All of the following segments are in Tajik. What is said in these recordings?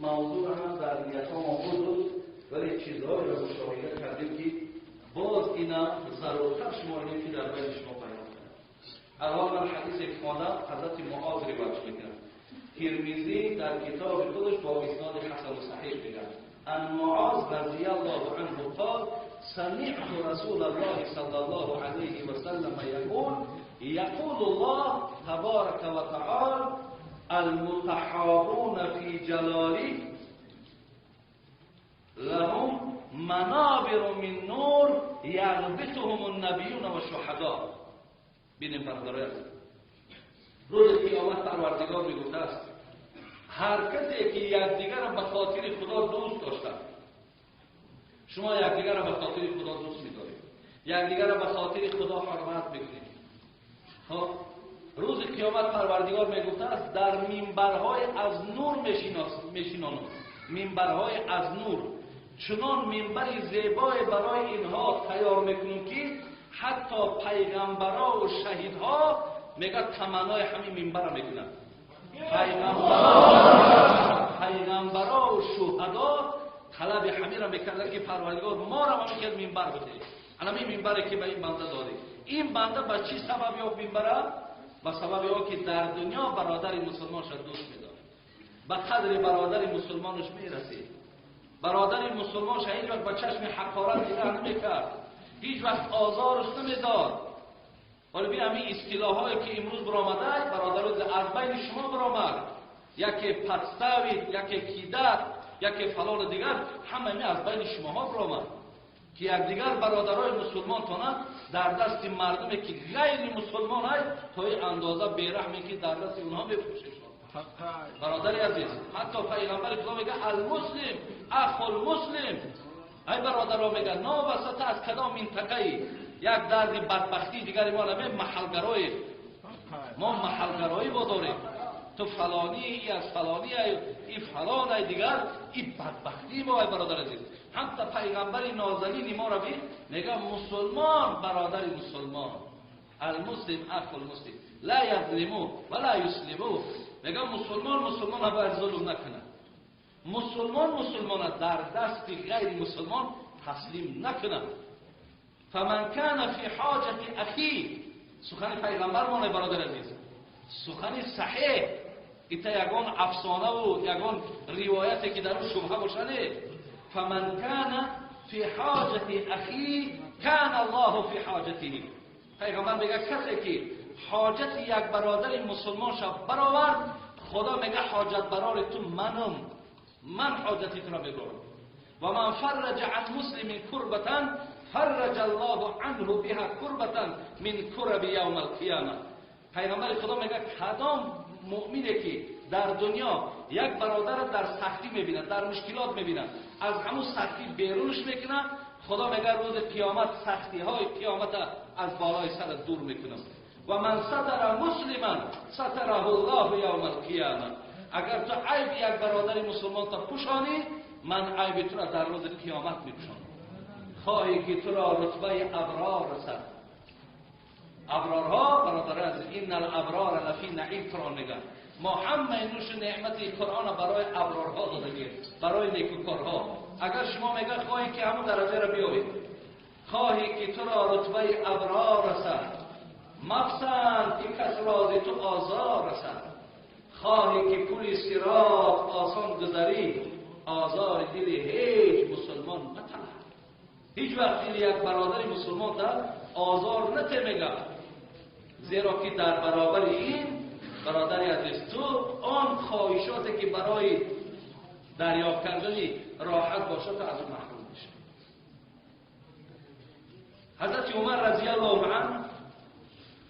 موضوع هم در نیت‌ها بود، ولی چیزهایی را مشاهده کردیم که باز اینا ضرورتر شماردیم که در بین شما بیان کنم. اول من حدیث خواندم، حضرت معاذ روایت میکنم. ترمذی در کتاب خودش با اسناد حسن و صحیح میگه ان معاذ رضی الله عنه قال سمعت رسول الله صلى الله عليه وسلم يقول يقول الله تبارك وتعالى المتحابون في جلاله لهم منابر من نور يغبطهم النبيون والشهداء. بینیم برادرای روز قیامت پروردگار میگفته است هر کسی که یکدیگر را به خاطر خدا دوست داشته، شما یکدیگر را به خاطر خدا دوست می‌دارید، یکدیگر را به خاطر خدا حرمت می‌کنید. خب روز قیامت پروردگار میگفته است در منبرهای از نور میشینانم، منبرهای از نور، چنان منبر زیبای برای اینها تیار میکنم که حتی پیغمبرها و شهیدها میگه تمنای همین منبر را میکنن. پیغمبرها و شهدا طلب همین را میکردن که پروردگار ما را همین منبر بده، همین منبری که به این بنده داده. این بنده به چی سبب یافت منبره؟ به سبب او که در دنیا برادر مسلمانش را دوست میداره، به قدر برادر مسلمانش میرسید، برادر مسلمانش هیچ وقت به چشم حقارت نگاه نمیکرد، هیچ وقت آزارش نمیداد. ولی ببین همین اصطلاحایی که امروز برآمده، برادران از بین شما برآمد، یکی پدستاوید، یکی کیدت، یکی فلان دیگر، همه می از بین شماها برآمد که یکدیگر برادرای مسلمان تانه در دست مردمی که غیر مسلمان های تا این اندازه بیرحمی که در دست اونها میفروشه. برادر عزیز، حتی پیغمبر خدا میگه المسلم اخ المسلم. ای برادرها میگه ناوسط از کدام منطقه‌ای یک درد بدبختی دیگری ما نمی محلگرایی، ما محلگرایی با داریم، تو فلانی، ای از فلانی، ای فلان، ای دیگر، ای بدبختی ما. ای برادر عزیز، حتی پیغمبر نازنین ما را بین میگه مسلمان برادر مسلمان، المسلم اخ المسلم لا یظلمو ولا یسلمو. میگه مسلمان مسلمان باید ظلم نکنه، مسلمان مسلمان در دست غیر مسلمان تسلیم نکنه. فمن کان فی حاجت اخیه، سخن پیغمبر مانه برادر عزیز، سخن صحیح، ایتا یگان افسانه و یگان روایتی که در اون شبهه باشه نه. فمن کان فی حاجت اخیه کان الله فی حاجته. پیغمبر میگه کسی که حاجت یک برادر مسلمان شب برآورد، خدا میگه حاجت برار تو منم، من حاجتی تو را میبرم. و من فرج عن مسلم کربتا فرج الله عنه بها کربتا من کرب یوم القیامه. پیغمبر خدا میگه کدام مؤمنه که در دنیا یک برادر در سختی میبینه، در مشکلات میبینه، از همون سختی بیرونش میکنه، خدا میگه روز قیامت سختی های قیامت از بالای سر دور میکنه. و من ستر مسلما ستره الله یوم القیامه. اگر تو عیب یک برادر مسلمان تا پوشانی، من عیب تو را در روز قیامت میپوشانم. خواهی که تو را رتبه ابرار رسد. ابرارها برادر از این الابرار لفی نعیم قرآن میگن. ما همه نوش نعمت قرآن برای ابرارها دادگیم، برای نیکوکارها. اگر شما میگه خواهی که همون درجه را بیابید، خواهی که تو را رتبه ابرار رسد، مپسند که کس را ز تو آزار رسد، خواهی که پول صراط آسان گذری، آزار دل هیچ مسلمان مطلب. هیچ وقت دل یک برادر مسلمان در آزار نته میگه، زیرا که در برابر این برادر عزیز تو آن خواهشاتی که برای دریافت کردن راحت باشد از اون محروم میشه. حضرت عمر رضی الله عنه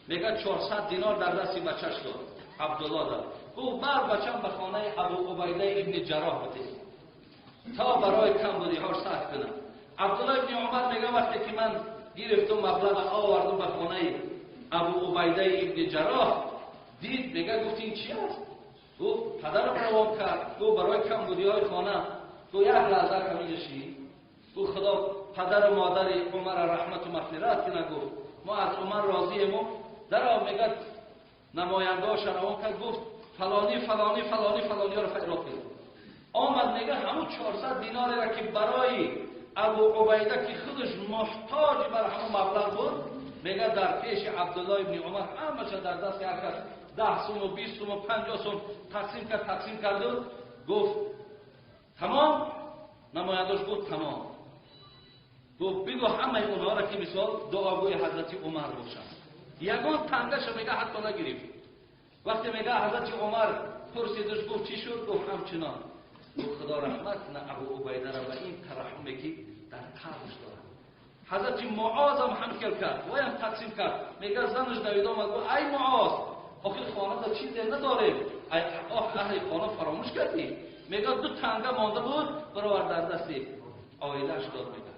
میگه 400 دینار در دست بچه‌ش داد، عبدالله داد. گفت بر بچم به خانه ابو عبیده ابن جراح بده تا برای کمبودی‌هاش صرف کنم. عبدالله ابن عمر میگه وقتی که من گرفتم مبلغ آوردم به خانه ابو عبیده ابن جراح، دید میگه گفت این چی است؟ گفت پدرم روان کرد، گفت برای کمبودی‌های خانه. گفت یک لحظه کمی نشین. گفت خدا پدر و مادر عمر رحمت و مغفرت کنه. گفت ما از عمر راضییم. درا میگه نماینده‌اش روان کرد، گفت فلانی فلانی فلانی فلانی ها رو فریاد کرد. Омад мега ҳамун 400 динореро ки барои Абу Убайда ки худаш муҳтоҷи бар ҳамун маблағ буд, мега дар пеши Абдуллоҳ ибни Умар ҳамаша дар дасти ҳар кас 10 сум ва 20 сум ва 50 сум тақсим карду гуфт тамом. Намояндаш гуфт тамом. Гуфт бигӯ ҳамаи онҳоро ки мисол дуогӯи ҳазрати Умар бошанд. Ягон тангаша мега ҳатто нагирифт. Вақте мега ҳазрати Умар пурсидаш, гуфт чӣ шуд? Гуфт ҳамчунон. Гуфт худо раҳмат кунад Абу Убайдаро ба ин тараҳуме ки дар қалбаш дорад. Ҳазрати Муозам ҳам хел кард, ваям тақсим кард. Мега занаш давида омад, гуфт ай Муоз, охир хонада чизе надорем, ай оҳ аҳли хона фаромӯш кардӣ. Мега 2 танга монда буд, баровар дар дасти оилааш дод. Мега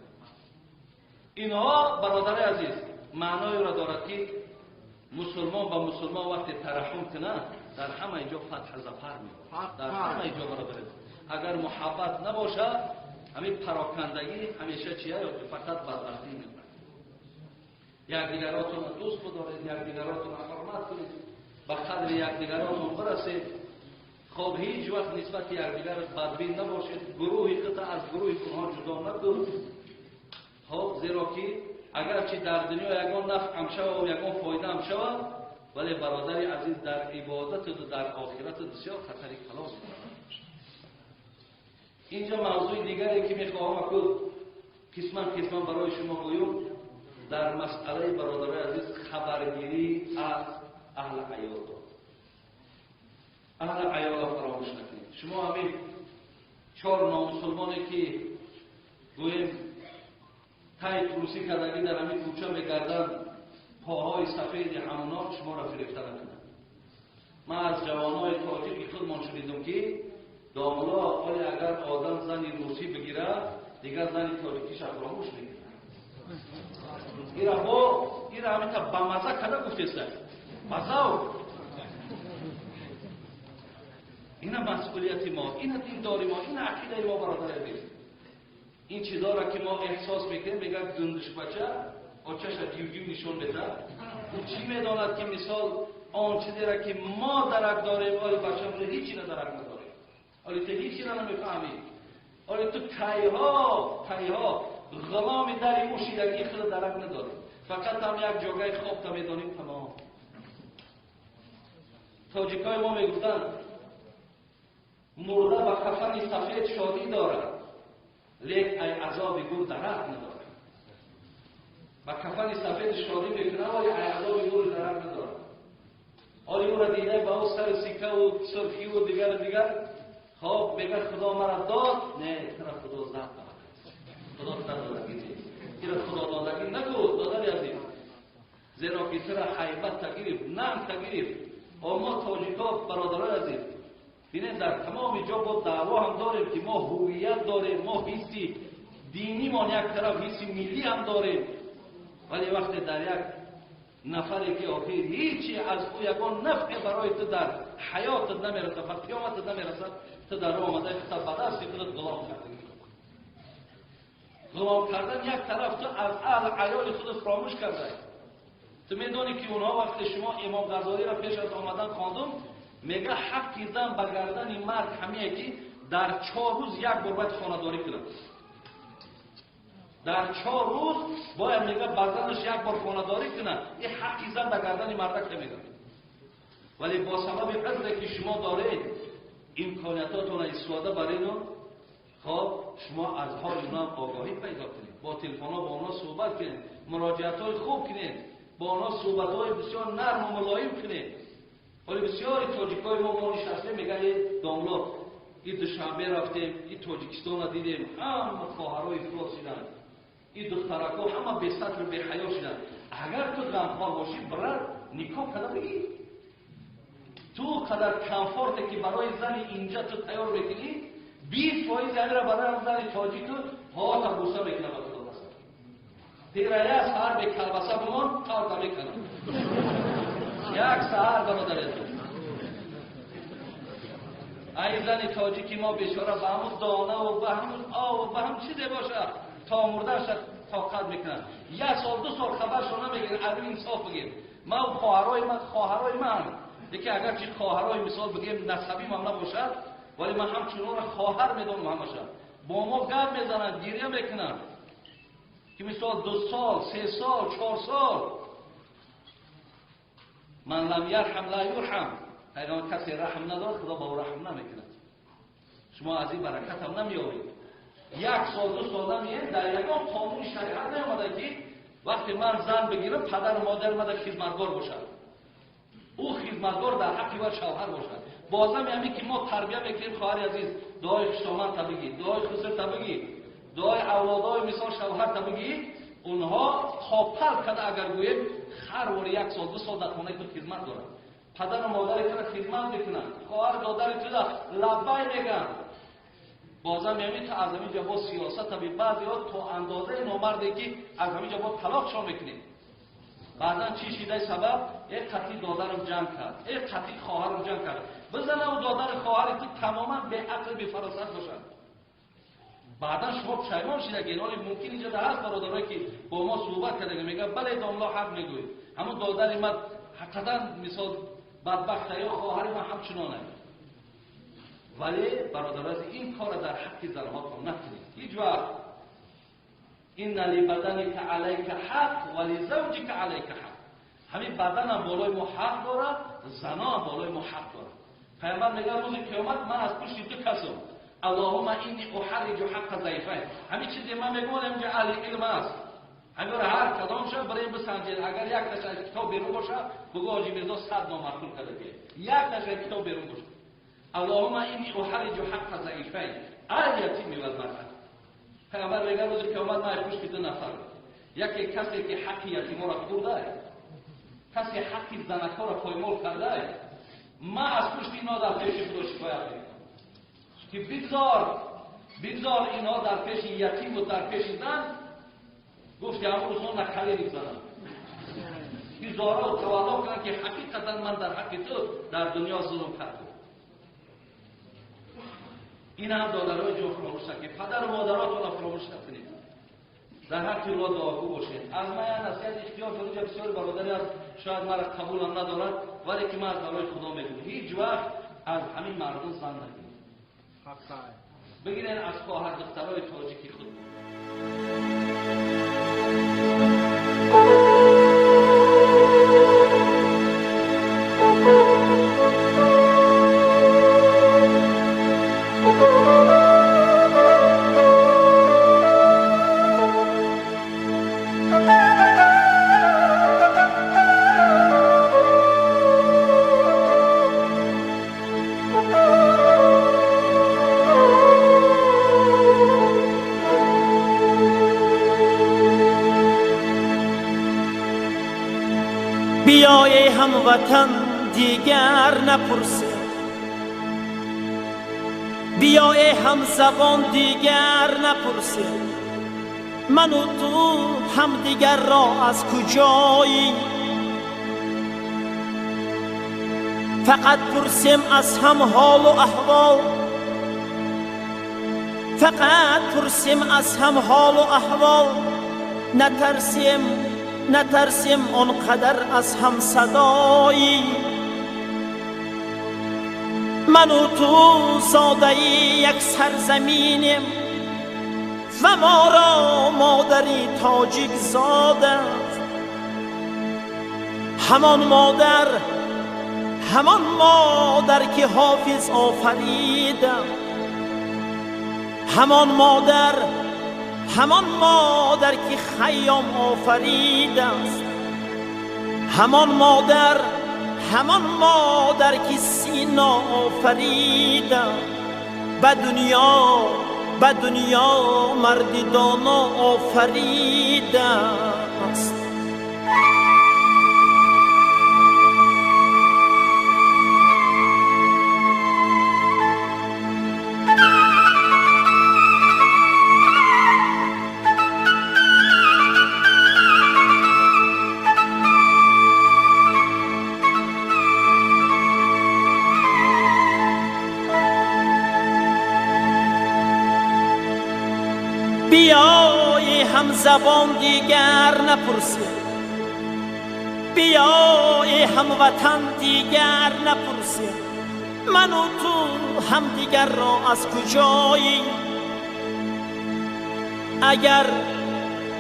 инҳо бародари азиз маъноеро дорад ки мусулмон ба мусулмон вақте тараҳум кунад, дар ҳамаи ҷо фатҳ зафар меёбад. Дар ҳамаи ҷо бародари азиз, агар муҳаббат набошад, ҳамин парокандагӣ ҳамеша чия ё фақат бадбахтӣ меорад. Якдигаротонро дӯст бидоред, якдигаротонро ҳурмат кунед, ба қадри якдигаротон бирасед. Хоб ҳеҷ вақт нисбати якдигар бадбин набошед, гурӯҳи худро аз гурӯҳи онҳо ҷудо накунед. Хоб зеро ки агарчи дар дунё ягон нафъ ҳам шавад ва ягон фоида ҳам шавад, вале бародари азиз дар ибодату дар охирату бисёр хатари калон дорад. Инҷо мавзӯи дигаре ки мехоҳам акун қисман қисман барои шумо гӯям, дар масъалаи бародарои азиз хабаргирӣ аз аҳли аёл. Аҳли аёлро фаромӯш накунед. Шумо ҳамин 4 номусулмоне ки гӯем тай трусӣ кардагӣ дар ҳамин кӯча мегарданд, поҳои сафеди ҳамоно шуморо фирефта накунанд. Ман аз ҷавонои тоҷики худмон шунидум ки домулло оли агар одам зани русӣ бигирад, дигар зани тоҷикиша фаромӯш мекунад. Ира бо ира ҳамита ба маза када гуфтеста мазав. Ина масъулияти мо, ина диндори мо, ина ақидаи мо бародари азиз. Ин чизоро ки мо эҳсос мекунем, мегӯяд гундушбача очаша дивдив нишон медиҳад. Ӯ чӣ медонад ки мисол он чизеро ки мо дарак дорем, оли бачамон ҳечиро дарак надорем. Оли ту ҳечиро намефаҳмӣ. Оли ту кайҳо ғуломи дари ӯ шидагии худро дарак надорӣ. Фақат ҳам як ҷогаи хоб та медонем, тамом. Тоҷикҳои мо мегуфтанд мурда ба кафани сафед шодӣ дорад, лек ай азоби гур дарак надорад. Ба кафани сафед шодӣ мекунад, вале ай азоби гур дарак надорад. Оли ӯро дида ба ӯ сари сикаву сурхиву дигару дигар, хоб мегӯяд худо мара дод, не, туро худо зад. Худо туро додагӣ нест, туро худо додагӣ нагӯ, додари азиз, зеро ки туро ҳайбат та гирифт, нанг та гирифт. Мо тоҷикҳо бародарои азиз, бинед дар тамоми ҷо бо даъво ҳам дорем ки мо ҳувият дорем, мо ҳисси динимон як тараф, ҳисси миллӣ ҳам дорем, вале вақте дар як нафаре ки охир ҳечи аз ӯ ягон нафъе барои ту дар ҳаётат намерасад, ба қиёматат намерасад, ту дар роҳ омадаи худат ба дасти худат ғулом кардагӣ. Ғулом кардан як тараф, ту аз аҳли аёли худат фаромӯш кардаӣ. Ту медонӣ ки онҳо вақте шумо Имом Ғазолиро пеш аз омадан хондум, мега ҳаққи зан ба гардани мард ҳамие ки дар 4 рӯз як бор бояд хонадорӣ кунад. Дар 4 рӯз бояд мега ба занаш як бор хонадорӣ кунад. Ин ҳаққи зан ба гардани мардак мегӯяд. Вале бо сабаби узре ки шумо доред, имкониятотонро истифода бареду, хоб шумо аз ҳоли онҳо огоҳӣ пайдо кунед, бо телефонҳо бо онҳо суҳбат кунед, муроҷиатҳои хуб кунед, бо онҳо суҳбатҳои бисёр нарму мулоим кунед. Вале бисёри тоҷикҳои мо нишастем, мегӯянд э домло, и Душанбе рафтем, и Тоҷикистонро дидем, ҳама хоҳарои ифлос шиданд, и духтаракҳо ҳама бесатру беҳаё шиданд. Агар ту ғамхор бошӣ, брат, никоҳ карда бигир. Ту қадар комфорте ки барои зани инҷа ту тайёр мекунӣ, 20% ҳамира барои зани тоҷик ту поата буса мекунад ба худо қасам. Тира як саҳар бе калбаса бимон, тавр намекунад. Як саҳар бародари азиз. Ай зани тоҷики мо бечора ба ҳамун донаву ба ҳамун обу ба ҳамун чизе бошад, то мурдаша тоқат мекунад. 1 сол 2 сол хабаршо намегирад, аз инсоф бигир. Ман хоҳарои ман, яке агарчи хоҳарои мисол бигем насабим ҳам набошад, Вале ман ҳамчунонро хоҳар медонам ҳамаша. Бо мо гап мезананд, гиря мекунанд. Ки мисол 2 сол, 3 сол, 4 сол. Ман лам ярҳам ла юрҳам. Пайғамбар касе раҳм надорад, Худо ба ӯ раҳм намекунад. Шумо аз ин баракат ҳам намеёбед. 1 сол, 2 сол намеед, дар ягон қонуни шариат наомада ки вақте ман зан бигирам, падару модари ман хизматгор бошад. Ӯ хизматгор дар ҳаққи ва шавҳар бошад. Бозам ҳамин ки мо тарбия мекунем, хоҳари азиз, дуои хушомад та бигӣ, дуои хуср та бигӣ, дуои авлодои мисол шавҳар та бигӣ, онҳо хобпал карда агар гӯем, ҳар бори 1 сол, 2 сол дар хонаи худ хизмат доранд. Падару модари тура хизмат мекунанд, хоҳар додари тура лаббай мегӯянд. Бозам ҳамин то аз ҳамин ҷо бо сиёсат таби баъзеҳо то андозаи номарде ки аз ҳамин ҷо бо талоқшон мекунем. Баъдан чӣ шидаи сабаб? Э қатъи додарам ҷанг кард, э қатъи хоҳарам ҷанг кард. Бизанаву додари хоҳари ту тамоман беақл, бефаросат бошад. Баъдан шумо пушаймон шида ки ҳоли мумкин инҷо ҳаст бародарое ки бо мо суҳбат карда мегӯяд бале домло ҳақ мегӯед, ҳамон додари ман ҳақиқатан мисол бадбахта ё хоҳари ман ҳамчунонад. Вале бародарони ин корро дар ҳаққи занҳотон накунед ҳеҷ вақт. Инна либаданика алайка ҳақ ва лизавҷика алайка ҳақ. Ҳамин баданам болои мо ҳақ дорад, занам болои мо ҳақ дорад. Пайғамбар мегӯяд рӯзи қиёмат ман аз пушти ду касам. Аллоҳумма инни уҳарриҷу ҳаққа зайфайн. Ҳамин чизе ман мегӯям инҷа аҳли илм аст. Ҳаминро ҳар кадомша барои бисанҷед. Агар як таша аз китоб берун бошад, бугӯ Ҳоҷи Мирзо 100 номаъқул карда бия. Як таша аз китоб берун бошад. Аллоҳумма инни уҳарриҷу ҳаққа зайфайн ал-ятими вал-маръа. Пайғамбар мегӯяд рӯзи қиёмат ман аз пушти ду нафар. Яке касе ки ҳаққи ятиморо хӯрдааст, касе ҳаққи занакҳоро поймол кардааст, ман аз пушти инҳо дар пеши Худо шикоят мекунам ки бигзор инҳо дар пеши ятиму дар пеши зан гуфти ҳамон рӯзҳо накале мегзананд, бигзорро тавалло кунанд ки ҳақиқатан ман дар ҳаққи ту дар дунё зулм кардам. Ин ҳам додарои ҷон фаромӯш накунед, падару модаротонро фаромӯш накунед, дар ҳаққи онҳо дуогӯ бошед. Аз ман як насиҳат ихтиёр кунед, инҷа бисёри бародаре аст, шояд маро қабулам надорад, вале ки ман аз барои Худо мегӯям, ҳеҷ вақт аз ҳамин мардум зан нагиред. Бигиред аз хоҳар духтарои тоҷики худ. Биёй ҳамватан дигар напурсем, биёй ҳамзабон дигар напурсем, ману ту ҳамдигарро аз куҷоӣ? Фақат пурсем аз ҳам ҳолу аҳвол, фақат пурсем аз ҳам ҳолу аҳвол, натарсем натарсем он қадар аз ҳамсадоӣ. Ману ту зодаи як сарзаминем ва моро модари тоҷик зодааст. Ҳамон модар, ҳамон модар ки ҳофиз офарида, ҳамон модар, ҳамон модар ки Хайём офаридааст, ҳамон модар, ҳамон модар ки Сино офарида, ба дунё марди доно офаридааст. Биёй ҳамзабон дигар напурсем, биёй ҳамватан дигар напурсем, من و تو همدیگر را از کجایی؟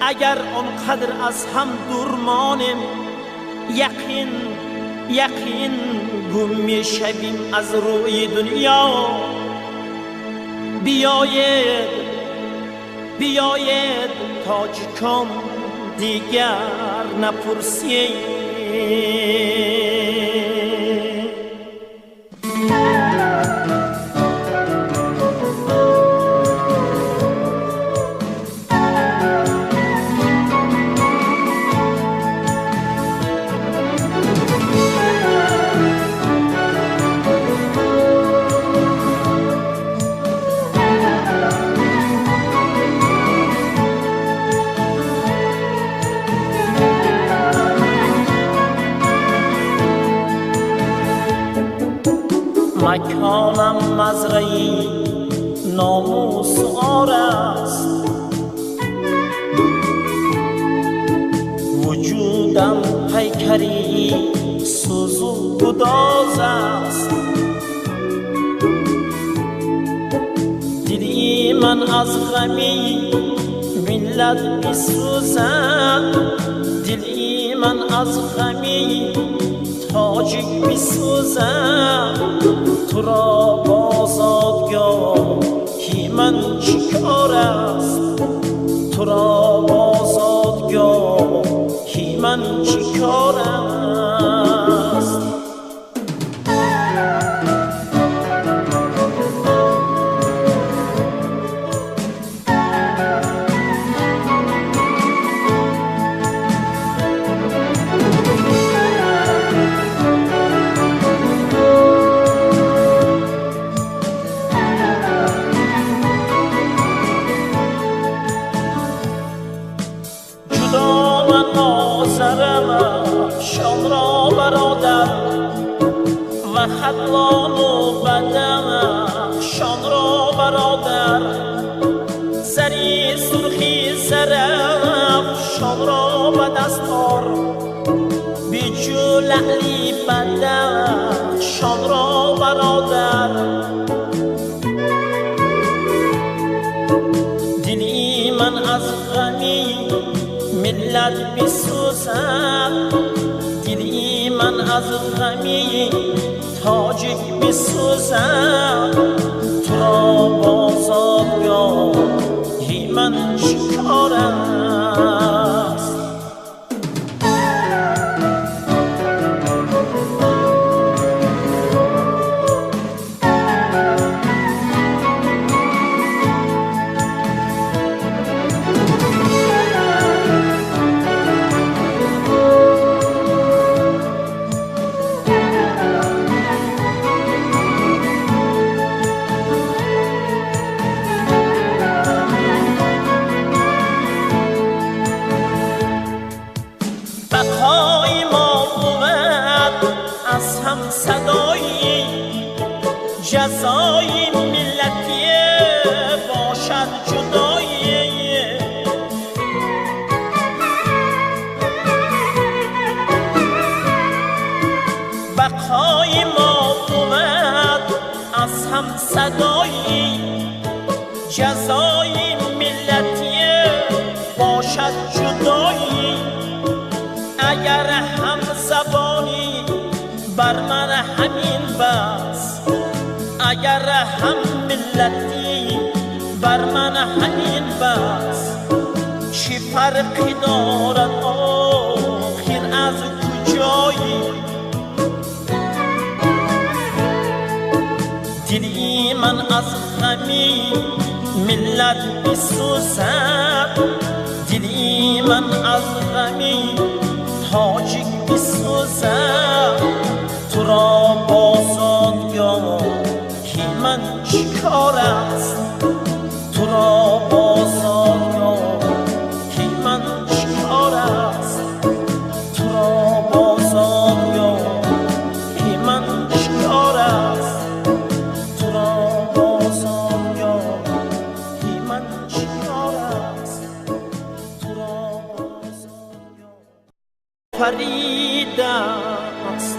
اگر آنقدر از هم دور مانیم، یقین یقین گم می شویم از روی دنیا. بیایید بیایید تاجیکان دیگر نپرسید. مکانم مزرعی ناموس عار است، وجودم پیکری سوز و گداز است. دلی من از غمی ملت میسوزد، دلی من از غمی تاجیک میسوزد. تو را بازادگاهی من چیکار است؟ تو را بازادگاهی من چیکار است؟ خطلان و بدخشان را برادر، زری سرخی زرفشان را به دست آر، بیجو لعلی بدخشان را برادر. دلی من از غمی ملت بسوزد، دلی من از غمی تاجیک بسوزد. تو را بازادگاهی من چیکار است؟ جزای ملتی باشد جدایی، بقای ما بود از هم صدایی. جزای ملتی باشد جدایی، اگر هم زبانی بر من همین بس، اگر هم ملتی بر من همین بس. چی فرقی دارد آخر از کجایی؟ دلی من از غمی ملت بسوزد، دلی من از غمی تاجیک بسوزد. تو را بازادگاهی من چیکار است؟ تو را بازادگاهی من چیکار است؟ تو را بازادگاهی من چیکار است؟ تو را بازادگاهی من چیکار است؟ تو را بازادگاهی فرید است.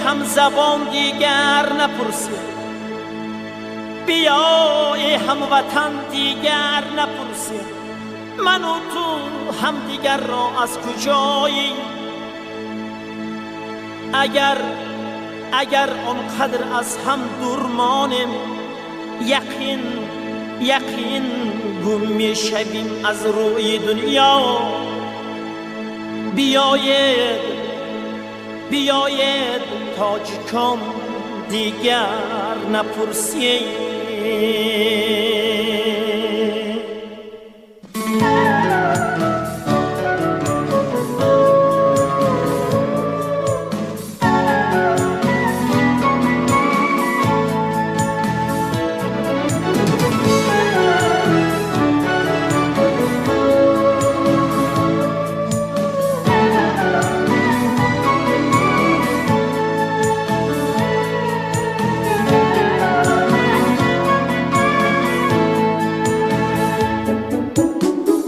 ҳамзабон дигар напурсӣ, биё эй ҳамватан дигар напурсӣ, ману ту ҳамдигарро аз куҷоӣ? Агар он қадр аз ҳам дур монем, яқин яқин гум мешавем аз рӯи дунё. Биёед биёед тоҷикон дигар напурсед.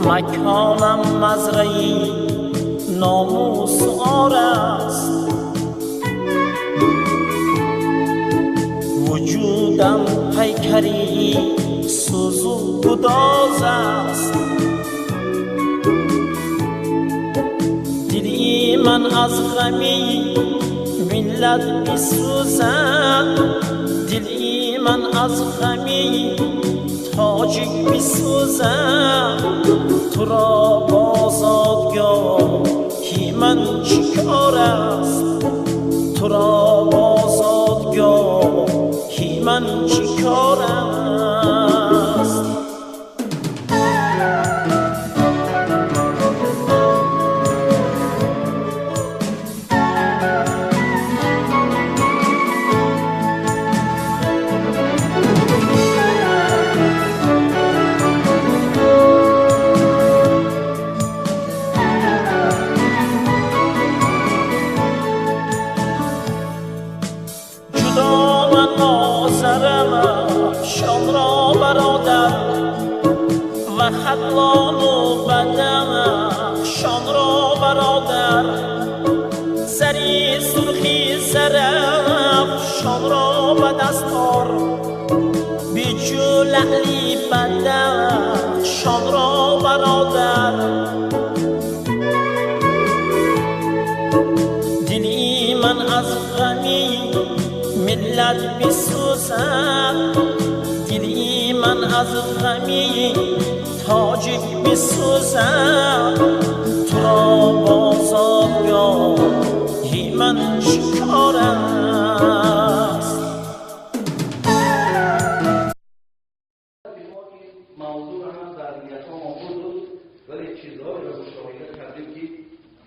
مکانم مزرعی ناموس آر است، وجودم پیکری سوز و گداز است. دلی من از غمی ملت میسوزد، دلی من از غمی تاجیک میسوزد. تو را بازادگاهی من چیکار است، تو را بازادگاهی من چیکار است. خطلان و بدخشان را برادر، سری سرخی زرفشان را به دست آر، بیجو لعلی بدخشان را برادر. دلی من از غمی ملت بسوزد، دلی من از غمی تاجیک بسوزد. تو را بازادگاهی من چیکار است. موضوع هم در نیت‌ها بود، ولی چیزهایی را مشاهده کردیم که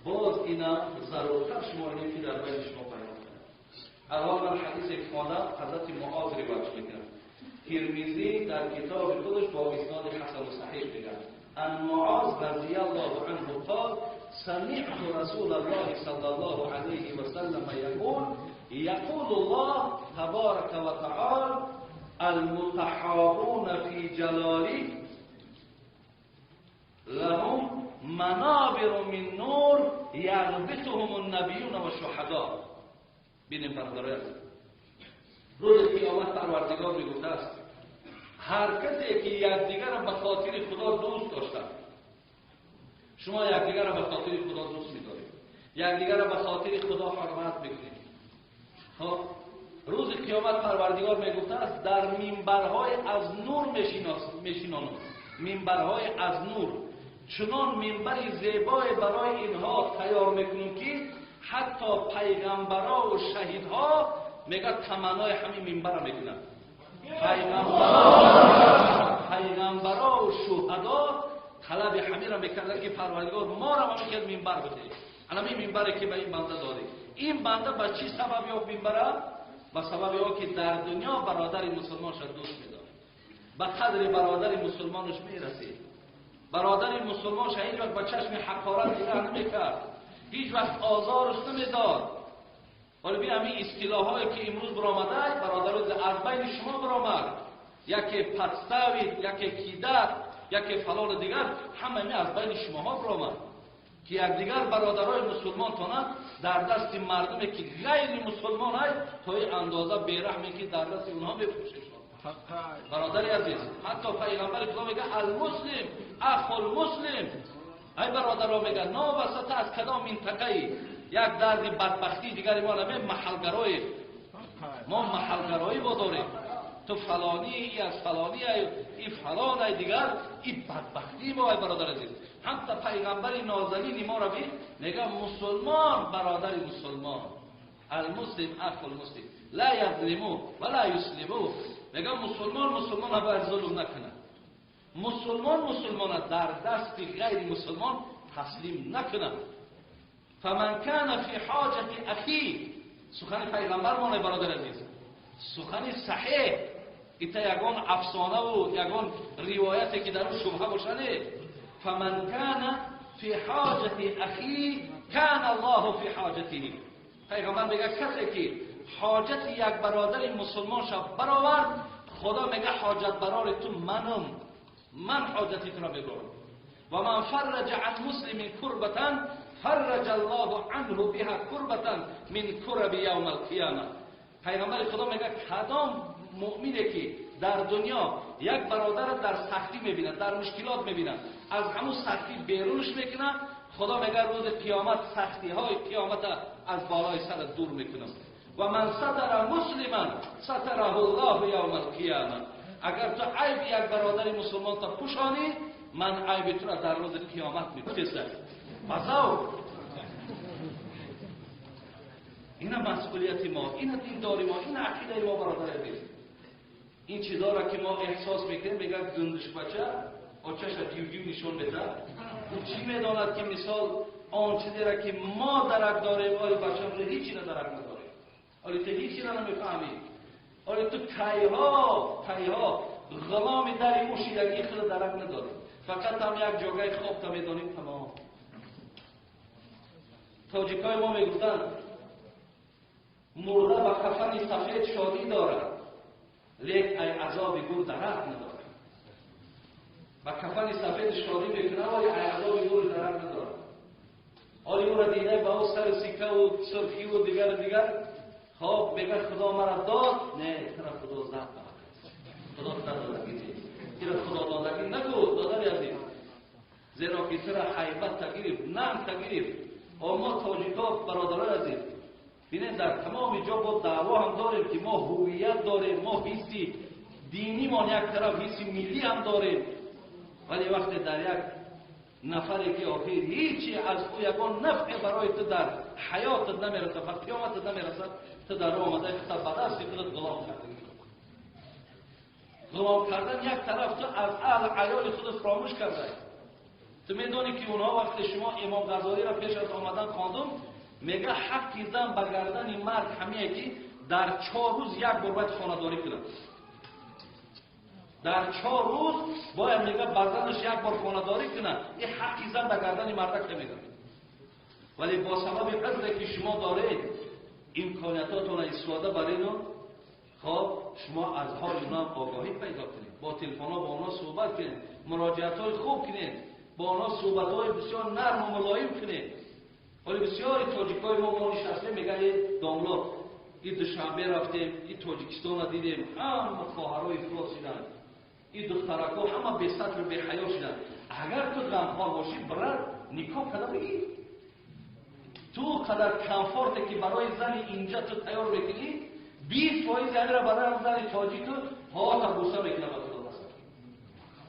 باز اینا ضرورتر شماردیم که در بین شما بیان کنم. اول من حدیث خواندم، حضرت معاذ روایت می‌کنم. ترمذی در کتاب خودش با اسناد حسن و صحیح میگه ان معاذ رضی الله عنه قال سمعت رسول الله صلى الله عليه وسلم يقول يقول الله تبارك وتعالى المتحابون في جلاله لهم منابر من نور يغبطهم النبيون والشهداء. بینیم برادرای روز قیامت پروردگار میگفته است هر کسی که یکدیگر را به خاطر خدا دوست داشته، شما یکدیگر را به خاطر خدا دوست می‌دارید، یکدیگر را به خاطر خدا حرمت می‌کنید. خب روز قیامت پروردگار میگفته است در منبرهای از نور میشینانم، منبرهای از نور، چنان منبر زیبای برای اینها تیار میکنم که حتی پیغمبرها و شهیدها میگه تمنای همین منبر میکنن. پیغمبرها و شهدا طلب همین را میکردن که پروردگار ما را همین منبر بده، همین منبری که به این بنده دادی. این بنده به چی سبب یافت منبره؟ به سبب او که در دنیا برادر مسلمانش را دوست میداره، به قدر برادر مسلمانش میرسید. برادر مسلمانش هیچ وقت به چشم حقارت نگاه نمیکرد، هیچ وقت آزارش نمیداد. ولی ببین همین اصطلاحایی که امروز برآمده، برادران از بین شما برآمد، یکی پدستاوید، یکی کیدت، یکی فلان دیگر، همه می از بین شماها برآمد. ки якдигар бародарои мусулмонтона дар дасти мардуме ки ғайри мусулмон ай то ин андоза бераҳме ки дар дасти онҳо мефурӯшед. Бародари азиз, ҳатто пайғамбари худо мега алмуслим ахулмуслим. Ай бародаро мега новасата аз кадом минтақаи як дарди бадбахтии дигари мо наме маҳалгароем. Мо маҳалгароӣ бо дорем. Ту фалонӣ, и аз фалонӣ ай, и фалон ай дигар, и бадбахтии мо ай бародар азиз. Ҳамта пайғамбари нозанини мо ра би мега мусулмон бародари мусулмон. Алмуслим ахулмуслим ла язлиму ва ла юслиму. Мега мусулмон мусулмона бояд зулм накунад. Мусулмон мусулмона дар дасти ғайри мусулмон таслим накунад. Фаман кана фи ҳоҷати ахи. Сухани пайғамбар моне бародар азиз, сухани саҳеҳ, ита ягон афсонаву ягон ривояте ки дар ӯ шубҳа боша не. Фаман кана фи ҳоҷати ахи кана Аллоҳу фи ҳоҷатиҳи. Пайғамбар мега касе ки ҳоҷати як бародари мусулмон шав баровард, худо мега ҳоҷат барори ту манам, ман ҳоҷати туро мебарам. Ва ман фарраҷа ан муслимин курбатан фарраҷа Аллоҳу анҳу биҳа курбатан мин кураби явма алқияма. Пайғамбари худо мега кадом муъмине ки дар дунё як бародарро дар сахтӣ мебинад, дар мушкилот мебинад, аз ҳамун сахтӣ берунаш мекунад, худо мега рӯзи қиёмат сахтиҳои қиёмата аз болои сарат дур мекунам. Ва ман сатара муслиман сатараҳу Аллоҳу явма алқияма. Агар ту айби як бародари мусулмонта пӯшонӣ, ман айби туро дар рӯзи қиёмат мепӯшам. Базав ина масъулияти мо, ина диндори мо, ина ақидаи мо бародари азиз. Ин чизоро ки мо эҳсос мекунем, мегӯяд гундушбача очаша гивгив нишон медиҳад. Ӯ чӣ медонад ки мисол он чизеро ки мо дарак дорем, оли бачам ҳечиро дарак надорем, оли ту ҳечиро намефаҳмӣ, оли ту кайҳо ғуломи дари ӯ шидагии худро дарак надорӣ, фақат ҳам як ҷогаи хобта медонӣ тамом. Тоҷикҳои мо мегуфтанд мурда ба кафани сафед шодӣ дорад, лек ай азоби гур дарак надорад. Ба кафани сафед шодӣ мекунад, вале ай азоби гур дарак надорад. Оли ӯро дида ба ӯ сару сикаву сурхиву дигару дигар, хоб мегӯяд худо мара дод, не, тура худо зад, худо тура додагӣ нест, тура худо додагӣ нагӯ, додари азиз, зеро ки тура ҳайбатта гирифт, нангта гирифт. Мо тоҷикҳо бародарои азиз, бинед дар тамоми ҷо бо даъво ҳам дорем ки мо ҳувият дорем, мо ҳисси динимон як тараф, ҳисси миллӣ ҳам дорем, вале вақте дар як нафаре ки охир ҳечи аз ӯ ягон нафъе барои ту дар ҳаётат намерасад, ба қиёматат намерасад, ту дар ӯ омадаи худта ба дасти худат ғулом кардагӣ. Ғулом кардан як тараф, ту аз аҳл аёли худат фаромӯш кардаӣ. Ту медонӣ ки онҳо вақте шумо Имом Ғазолиро пеш аз омадан хондум, мега ҳаққи зан ба гардани мард ҳамие ки дар 4 рӯз як бор бояд хонадорӣ кунад. Дар 4 рӯз бояд мега ба занаш як бор хонадорӣ кунад. Ин ҳаққи зан ба гардани мардак мегӯяд. Вале бо сабаби узре ки шумо доред, имкониятотонро истифода бареду, хоб шумо аз ҳоли онҳо огоҳӣ пайдо кунед, бо телефонҳо бо онҳо суҳбат кунед, муроҷиатҳои хуб кунед, бо онҳо суҳбатҳои бисёр нарму мулоим кунед. Вале бисёри тоҷикҳои мо нишастем, мегӯянд э домло, и Душанбе рафтем, и Тоҷикистонро дидем, ҳама хоҳарои ифлос шиданд, и духтаракҳо ҳама бесатру беҳаё шиданд. Агар ту ғамхор бошӣ, брат, никоҳ карда бигир. Ту қадар комфорте ки барои зани инҷа ту тайёр мекунӣ, 20% ҳамира барои зани тоҷик ту ҳота буса мекунад ба худо қасам.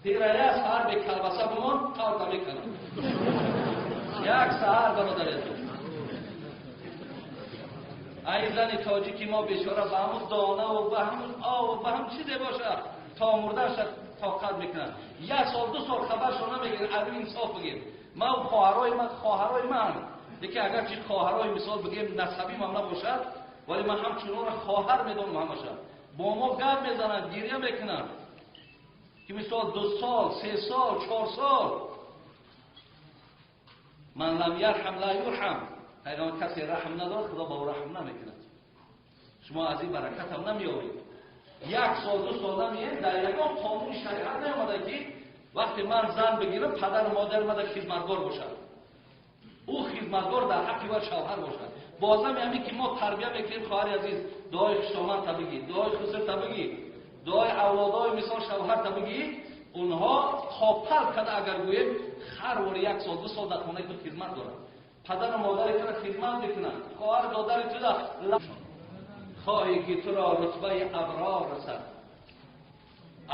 Тира як саҳар бе калбаса бимон, тавта мекунад. Як саҳар бародари азиз. Ай зани тоҷики мо бечора ба ҳамун донаву ба ҳамун обу ба ҳам чизе бошад, то мурдаша тоқат мекунад. 1 сол 2 сол хабаршо намегирад, аз инсоф бигир. Ман хоҳарои ман, лекин агарчи хоҳарои мисол бигем насабим ҳам набошад, вале ман ҳамчун онро хоҳар медонам ҳамаша. Бо мо гап мезананд, гиря мекунанд ки мисол 2 сол, 3 сол, 4 сол. Ман лам ярҳам ла юрҳам. Пайғамбар касе раҳм надорад, худо ба ӯ раҳм намекунад. Шумо аз ин баракат ҳам намеёбед. 1 сол 2 сол намеед, дар ягон қонуни шариат наомада ки вақте ман зан бигирам, падару модари ман дар хизматгор бошад. ӯ хизматгор дар ҳаққи бояд шавҳар бошад. Бозам ҳамин ки мо тарбия мекунем, хоҳари азиз, дуои хушомад та бигӣ, дуои хуср та бигӣ, дуои авлодои мисол шавҳар та бигӣ, онҳо қопал када агар гӯем ҳар бори як сол ду сол дар хонаи худ хизмат доранд. Падару модари тура хизмат мекунанд, хоҳар додари тура. Хоҳӣ ки туро рутбаи аброр расад.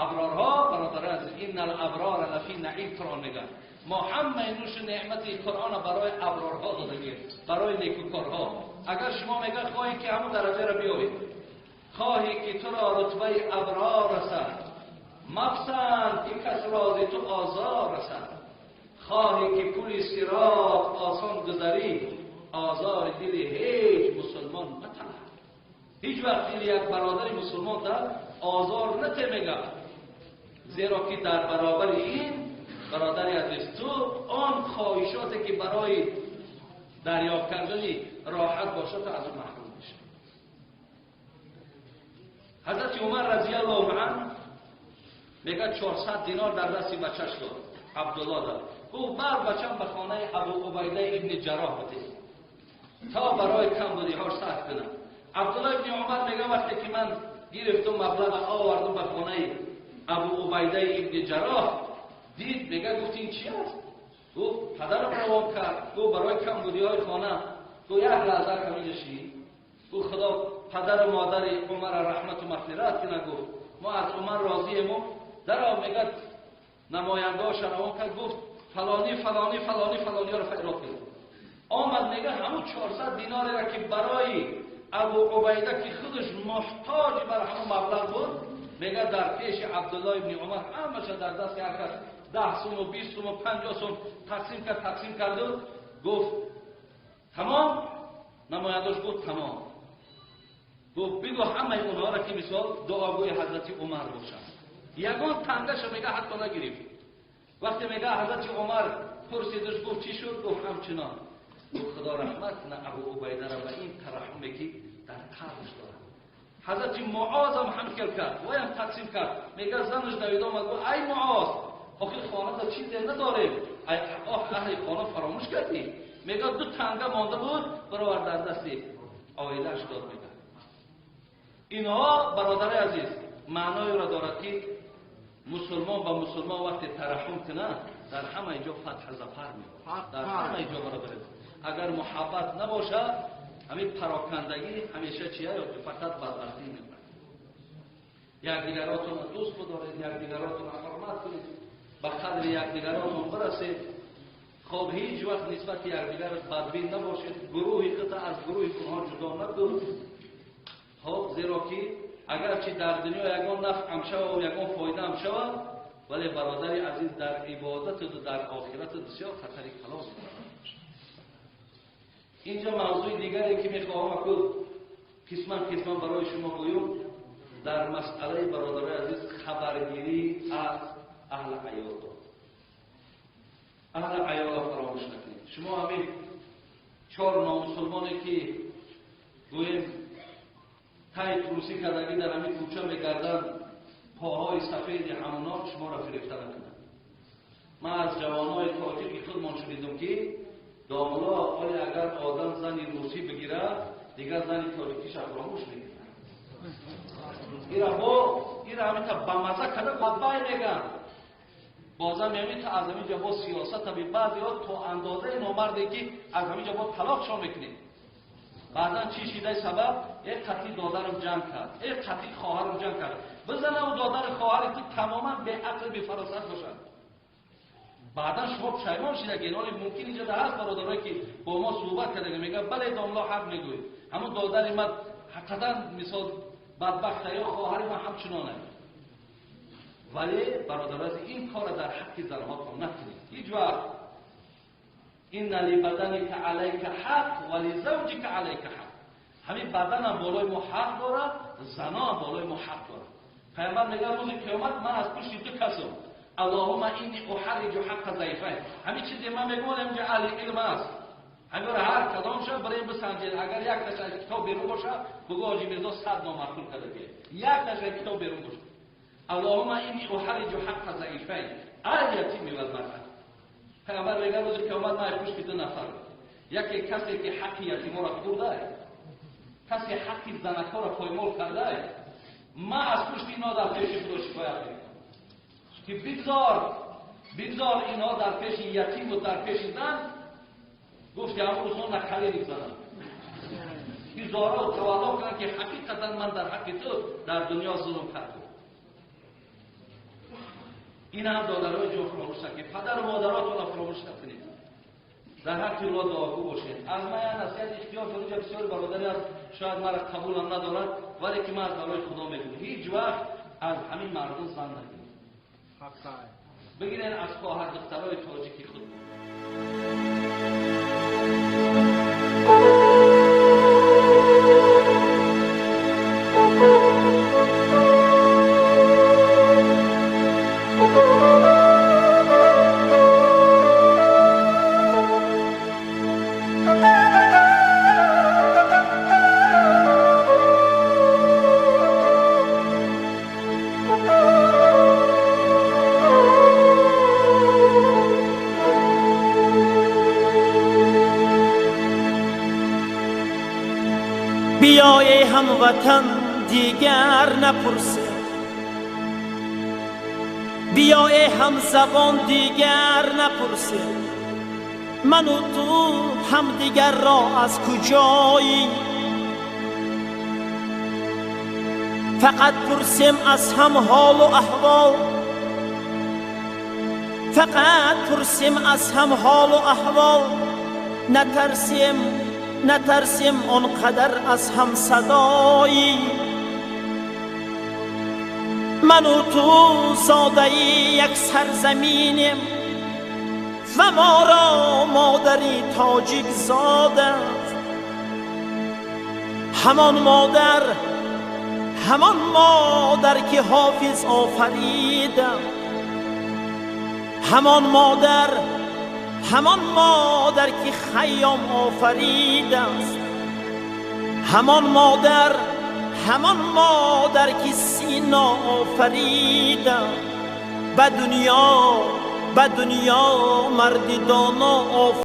Аброрҳо, бародари азиз, иннал аброра лафи наим, Қуръон мегӯяд. Мо ҳамаи нӯшу неъмати Қуръонро барои аброрҳо додагем, барои некукорҳо. Агар шумо мегӯяд хоҳӣ ки ҳамон дараҷаро биёбед, хоҳӣ ки туро рутбаи аброр расад, мапсанд ки кас рози ту озор расад, хоҳӣ ки пули сирот осон гузарӣ, озори дили ҳеҷ мусулмон наталаб. Ҳеҷ вақт дили як бародари мусулмон та озор нате мегӯяд, зеро ки дар баробари ин, бародари азиз, ту он хоҳишоте ки барои дарёфт кардани роҳат бошад, ту аз он маҳрум мешавӣ. Ҳазрати Умар разияллоҳу анҳу мегӯяд, 400 динор дар дасти бачаш дод, Абдулло дод. Гуфт: бар бачам ба хонаи Абу Убайда ибни Ҷароҳ бидеҳ, то барои камбудиҳош сарф кунам. Абдулло ибни Умар мегӯяд, вақте ки ман гирифтум маблаға, овардум ба хонаи Абу Убайда ибни Ҷароҳ, дид, мегӯяд, гуфт: ин чи аст? Гуфт: падарам равон кард, гуфт, барои камбудиҳои хона. Гуфт: як лаҳза каминҷа шӣ. Гуфт: худо падару модари Умара раҳмату мағфират кунад. Гуфт: мо аз Умар розиему. Даро мегӯяд, намояндаҳоша равон кард, гуфт: фалонӣ, фалонӣ, фалонӣ, фалониёро файрод кунед. Омад, мегӯяд, ҳамун 400 динореро ки барои Абу Убайда, ки худаш муҳтоҷи бар ҳамон маблағ буд, мегӯяд, дар пеши Абдулло ибни Умар ҳамаша дар дасти ҳар кас 10 суму, 20 суму, 50 сум тақсим кард. Тақсим карду гуфт: тамом? Намояндаш гуфт: тамом. Гуфт: бигӯ ҳамаи онҳоро ки мисол дуогӯи ҳазрати Умар бошанд. Ягон тангаша, мега, ҳатто нагирифт. Вақте, мега, ҳазрати Умар пурсидаш, гуфт: чӣ шуд? Гуфт: ҳамчунон. Гуфт: худо раҳмат кунад Абу Убайдаро ба ин тараҳуме ки дар қалбаш дорад. Ҳазрати Муозам ҳам хел кард, ваям тақсим кард. Мега, занаш давида омад, гуфт: ай Муоз, охир хонада чизе надорем, оҳ, аҳли хона фаромӯш кардӣ. Мега, ду танга монда буд, баровар, дар дасти оилааш дод. Мега, инҳо, бародари азиз, маъноеро дорад, ки мусулмон ба мусулмон вақте тараҳум кунад, дар ҳамаи ҷо фатҳ зафар меёбад, дар ҳамаи ҷо. Бародари, агар муҳаббат набошад, ҳамин парокандагӣ ҳамеша чия ё фақат бадбахтӣ мебарад. Якдигаротонро дӯст бидоред, якдигаротонро ҳурмат кунед, ба қадри якдигаротон бирасед. Хоб, ҳеҷ вақт нисбати якдигар бадбин набошед, гурӯҳи худта аз гурӯҳи онҳо ҷудо накун. Хоб, зеро ки агарчи дар дунё ягон нафъ шава, ягон фоидаам шавад, вале, бародари азиз, дар ибодату дар охирату бисёр хатари калон. Инҷо мавзӯи дигаре ки мехоҳам аку қисман қисман барои шумо гӯем, дар масъалаи, бародарои азиз, хабаргирӣ аз аҳли аёл. Аҳли аёлро фаромӯш накунед. Шумо ҳамин чор номусулмоне ки гӯем тай трусӣ кардагӣ дар ҳамин кӯча мегарданд, поҳои сафеди ҳамоно шуморо фирефта накунанд. Ман аз ҷавонҳои тоҷики худмон шунидум, ки домуло, оли агар одам зани русӣ бигирад, дигар зани тоҷикиша фаромӯш мекунад. Ира бо ира ҳамита бамаза карда бадбай меган. Бозам ҳамита аз ҳамин ҷо бо сиёсата би баъзеҳо то андозаи номарде ки аз ҳамин ҷо бо талоқшон мекунем. Баъзан чӣ шидаи сабаб? Э, қатъи додарам ҷанг кард, э, қатъи хоҳарам ҷанг кард. Бизанаву додари хоҳари ту тамоман беақл, бефаросат бошад, баъдан шумо пушаймон шидаги. Оли мумкин инҷо ҳаст бародарое ки бо мо суҳбат кардаги, мегӯяд: бале, домло ҳақ мегӯед, ҳамун додари ман ҳақиқатан мисол бадбахта ё хоҳари ман ҳамчунона. Вале, бародарои, ин кора дар ҳаққи занҳотон накунед ҳеҷ вақт. Инна либаданика алайка ҳақ ва лизавҷика алайка ҳақ. Ҳамин баданам болои мо ҳақ дорад, заноам болои мо ҳақ дорад. Пайғамбар мегӯяд: рӯзи қиёмат ман аз пушти ду касам, аллоҳума инни уҳарриҷу ҳаққа зайфайн. Ҳамин чизе ман мегӯям, инҷа аҳли илм аст, ҳаминро ҳар кадомша барем бисанҷед. Агар як таша аз китоб берун бошад, бугӯ Ҳоҷи Мирзо сад номаъқул карда бия. Як таша аз китоб берун бошад. Аллоҳума инни уҳарриҷу ҳаққа зайфайн ал ятими вал маръа. Пайғамбар мегӯяд: рӯзи қиёмат ман аз пушти ду нафар. Яке касе ки ҳаққи ятиморо хӯрдае, касе ҳаққи занакҳоро поймол кардае, ман аз пушти инҳо дар пеши худо шикоят мекунам ки бигзор инҳо дар пеши ятиму дар пеши зан гуфти ҳамон рӯзҳо накале мегзананд, ки зоро тавалло кунанд ки ҳақиқатан ман дар ҳаққи ту дар дунё зулм кардам. Ин ҳам додарои ҷон фаромӯш накунед, падару модаротонро фаромӯш накунед, дар ҳаққи Аллоҳ дуогӯ бошед. Аз ман як насиҳат ихтиёр кунед, инҷа бисёр бародаре аст, шояд маро қабулам надорад, вале ки ман аз барои Худо мегӯям, ҳеҷ вақт аз ҳамин мардум зан нагиред. Бигиред аз хоҳар духтарои тоҷики худ. Биёй эй ҳамватан дигар напурсем, биё эй ҳамзабон дигар напурсем, ману ту ҳамдигарро аз куҷоӣ? Фақат пурсем аз ҳам ҳолу аҳвол, фақат пурсем аз ҳам ҳолу аҳвол, натарсем натарсем он қадар аз ҳам садоӣ. Ману ту зодаи як сарзаминем ва моро модари тоҷик зодааст. Ҳамон модар, ҳамон модар ки ҳофиз офарида, ҳамон модар, ҳамон модар ки Хайём офаридааст, ҳамон модар, ҳамон модар ки Сино офарида. Ба дунё, ба дунё марди доно офарид.